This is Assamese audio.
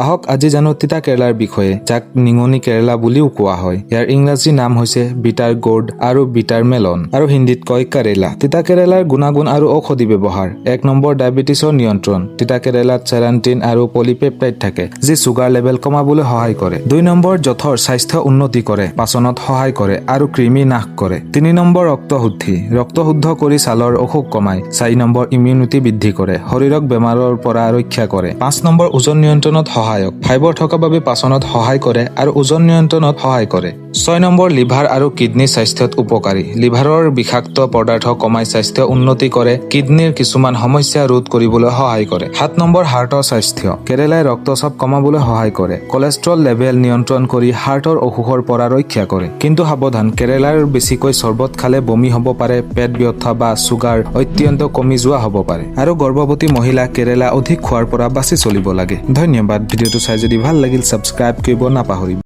আহক আজি জানো তিতা কেৰেলাৰ বিষয়ে, যাক নিঙনি কেৰেলা বুলিও কোৱা হয়। ইয়াৰ ইংৰাজী নাম হৈছে বিটাৰ গ'ৰ্ড আৰু বিটাৰ মেলন আৰু হিন্দীত কয় কেৰেলা। তিতা কেৰেলাৰ গুণাগুণ আৰু ঔষধি ব্যৱহাৰ। 1 নম্বৰ, ডায়েবেটিছৰ নিয়ন্ত্ৰণ। তিতা কেৰেলাত চেৰান্টিন আৰু পলিপেপটাইড থাকে, যি চুগাৰ লেভেল কমাবলৈ সহায় কৰে। 2 নম্বৰ, জঠৰ স্বাস্থ্য উন্নতি কৰে, পাচনত সহায় কৰে আৰু কৃমি নাশ কৰে। 3 নম্বৰ, ৰক্ত শুদ্ধি। ৰক্ত শুদ্ধ কৰি ছালৰ অসুখ কমায়। 4 নম্বৰ, ইমিউনিটি বৃদ্ধি কৰে, শৰীৰক বেমাৰৰ পৰা ৰক্ষা কৰে। 5 নম্বৰ, ওজন নিয়ন্ত্ৰণত সহায়ক। ফাইবাৰ থকা বাবে পাচনত সহায় কৰে আৰু ওজন নিয়ন্ত্ৰণত সহায় কৰে। 6 নম্বৰ, লিভাৰ আৰু কিডনী স্বাস্থ্যত উপকাৰী। লিভাৰৰ বিষাক্ত পদাৰ্থ কমাই স্বাস্থ্য উন্নতি কৰে, কিডনীৰ কিছুমান সমস্যা ৰোধ কৰিবলৈ সহায় কৰে। 7 নম্বৰ, হাৰ্টৰ স্বাস্থ্য। কেৰেলাই ৰক্তচাপ কমাবলৈ সহায় কৰে, কলেষ্ট্ৰল লেভেল নিয়ন্ত্ৰণ কৰি হাৰ্টৰ অসুখৰ পৰা ৰক্ষা কৰে। কিন্তু সাৱধান, কেৰেলাৰ বেছিকৈ চৰ্বত খালে বমি হ'ব পাৰে, পেট ব্যথা বা চুগাৰ অত্যন্ত কমি যোৱা হ'ব পাৰে আৰু গৰ্ভৱতী মহিলা কেৰেলা অধিক খোৱাৰ পৰা বাচি চলিব লাগে। ধন্যবাদ। ভিডিঅ'টো চাই যদি ভাল লাগিল, ছাবস্ক্ৰাইব কৰিব নাপাহৰিব।